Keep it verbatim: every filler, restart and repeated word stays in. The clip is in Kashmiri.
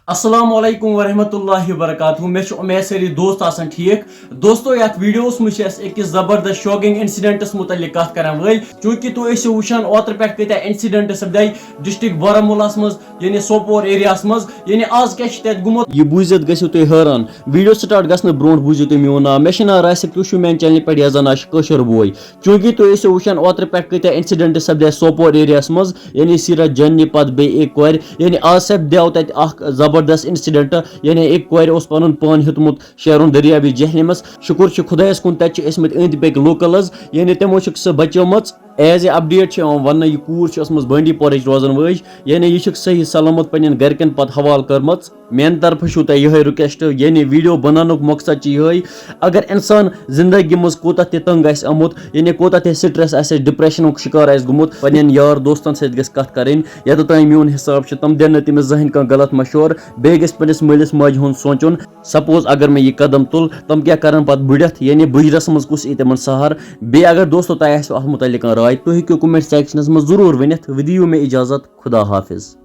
السلام علیکم ورحمۃ اللہ وبرکاتہ۔ مےٚ چھُ اُمید سٲری دوست آسن ٹھیٖک۔ دوستو، یتھ ویڈیوس منٛز چھِ أسۍ أکِس زبردست شاکنگ انسیڈنٹس متعلق کتھ کرن وٲلۍ۔ چوٗنٛکہِ تُہۍ ٲسِو وٕچھان، اوترٕ پٮ۪ٹھ کۭتیاہ انسیڈنٹ سپدے ڈسٹرکٹ بارہمولاہس منٛز، یعنی سوپور ایریاہس منٛز، یعنی آز کیٛاہ چھِ تتہِ گوٚمُت۔ یہِ بوٗزِتھ گٔژھِو تُہۍ حٲران۔ ویڈیو سٹارٹ گژھنہٕ برونٛٹھ بوٗزِو تُہۍ میون ناو۔ مےٚ چھُ ناو راسِک، تُہۍ چھِو میانہِ چینلہِ پٮ۪ٹھ، یتھ زن آسہِ کٲشُر بوے۔ چوٗنٛکہِ تُہۍ ٲسِو وٕچھان، اوترٕ پٮ۪ٹھ کۭتیاہ انسیڈنٹ سپدے سوپور ایریاہس منٛز، یعنی سیرت جننہِ پتہٕ بیٚیہِ أکۍ کورِ، یعنی آز سپدیو تتہِ اکھ زبردست انسیڈنٹ، یعنی أکۍ کورِ اوس پنُن پان ہیوٚتمُت شیرُن دٔریابِ جہلمس۔ شُکُر چھُ خۄدایس کُن، تتہِ چھِ ٲسمٕتۍ أنٛدۍ پٔکۍ لوکلز، یعنی تِمو چھِکھ سۄ بچٲومٕژ۔ ایز اے اپڈیٹ چھِ یِوان وننہٕ، یہِ کوٗر چھِ ٲسمٕژ بانڈی پورہٕچ روزن وٲج، یعنی یہِ چھِکھ صحیح سلامت پننٮ۪ن گرِکٮ۪ن پتہٕ حوالہٕ کٔرمٕژ۔ میانہِ طرفہٕ چھُو تۄہہِ یِہوٚے رِکویسٹ، یعنی ویڈیو بناونُک مقصد چھُ یِہوٚے، اگر انسان زندگی منٛز کوٗتاہ تہِ تنگ آسہِ آمُت، یعنی کوٗتاہ تہِ سٹریس آسہِ، ڈپریشنُک شکار آسہِ گوٚمُت، پننٮ۪ن یار دوستن سۭتۍ گژھِ کتھ کرٕنۍ، یوٚتام میون حساب چھُ، تِم دِن نہٕ تٔمِس زٕہٕنۍ کانٛہہ غلط مشورٕ، بیٚیہِ گژھِ پننِس مٲلِس ماجہِ ہُنٛد سونٛچُن۔ سپوز اگر مےٚ یہِ قدم تُل، تِم کیٛاہ کرن پتہٕ بٔڑِتھ، یعنی بُجرس منٛز کُس یی تِمن سہارٕ؟ بیٚیہِ اگر دوستو تۄہہِ آسِوٕ اتھ متعلق کانٛہہ راے، تُہۍ ہیٚکِو کمنٹ سیکشنس منٛز ضروٗر ؤنِتھ۔ وۄنۍ دِیِو مےٚ اجازت، خدا حافظ۔